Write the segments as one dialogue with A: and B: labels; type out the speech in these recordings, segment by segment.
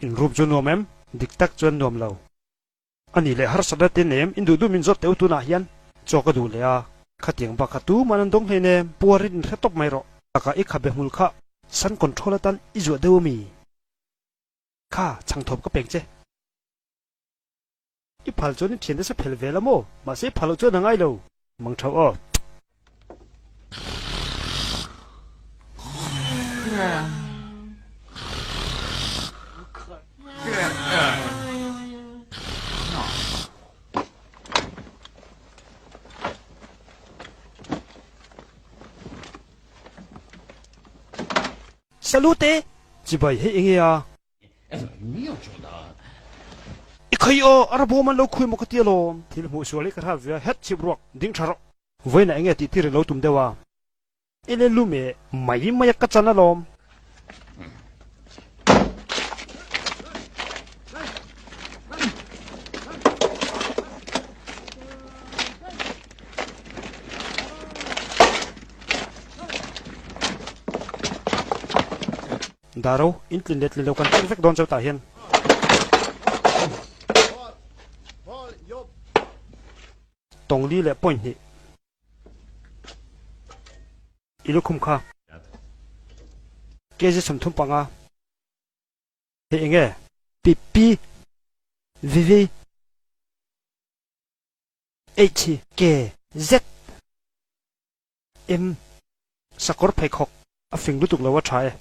A: In room chu nuam em? Dik tak chuan nuam lo. A nih leh harsatna te nem in duh duh min zawt teh u tunah hian chaw ka duh leh a, khatiang bak kha tuman an dawng hleinem, puarin in hre tawp mai rawh. Takah i khabe hmul kha sun control atan i zuah deuh ami? Kha chhangthawp ka pek che. I phal chuan i thiante sa phel ve la maw? Mahse i phal loh chuan a ngai lo. Mang tho aw. Salute! Chibai hei enge a? I khaih aw, a rabawm an lo khui maw ka ti alawm. Thil hmuh sual hi ka hrat ve a, het chhip ruak ding tha rawh. Vawiinah enge tih tir i lo tum deuh a? I le lum e, mai mai a ka chan alawm. Daro, in tlin leh tlin lo kan check vek dawn cheu tah hian. Tawngli leh point hnih. I lukhum kha. Kg 35. Hei enge? Pi Pi V V H K Z M Sakawr pheikhawk a fing lutuk lo a tha e.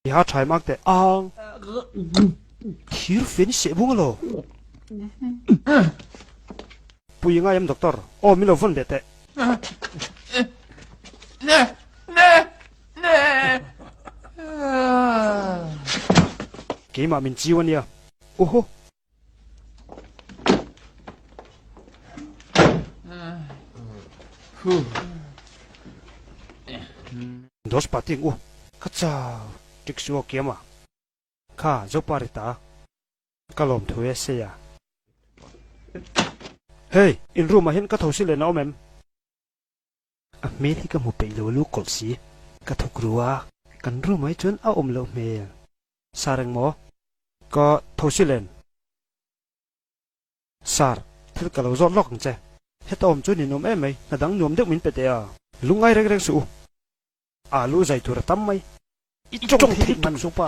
A: I ha tha em ak teh. Ang thir fian i seh bung alo. Pui i ngai em doctor? Aw min lo vawn leh teh. Keimah min chiu ania. Uhu. Dos pating u ka chau tik su a kiam a kha zopa ri ta ka lawm thu e sei a. Hey in room ah hian ka tho si len a awm em? A hmel hi ka hmu peih lo lu kawlh si. Ka thawk ru a, kan room ah hi chuan a awm loh hmel. Sar engmaw? Ka tho si len. Sar, thil ka lo zawt lawk ang che. Heta awm chu ninawm em mai, hna dang nuam deuh min pe teh a. Lungngai reng reng suh u. Alu zai tur a tam mai. I tawng theih man chu pa.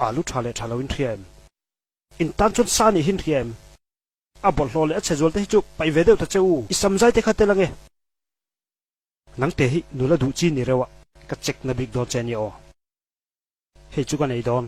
A: Alu tha leh tha lo in hria em? In tan chuan sa nih hin hria em? A bawlhhlawh leh a chhe zual te hi chu paih ve deuh ta che u. I sam zai te kha tel ange. Nang te hi nula duh chi ni reuh a, ka check na bik dawn che ania aw. Hei chu ka nei dawn.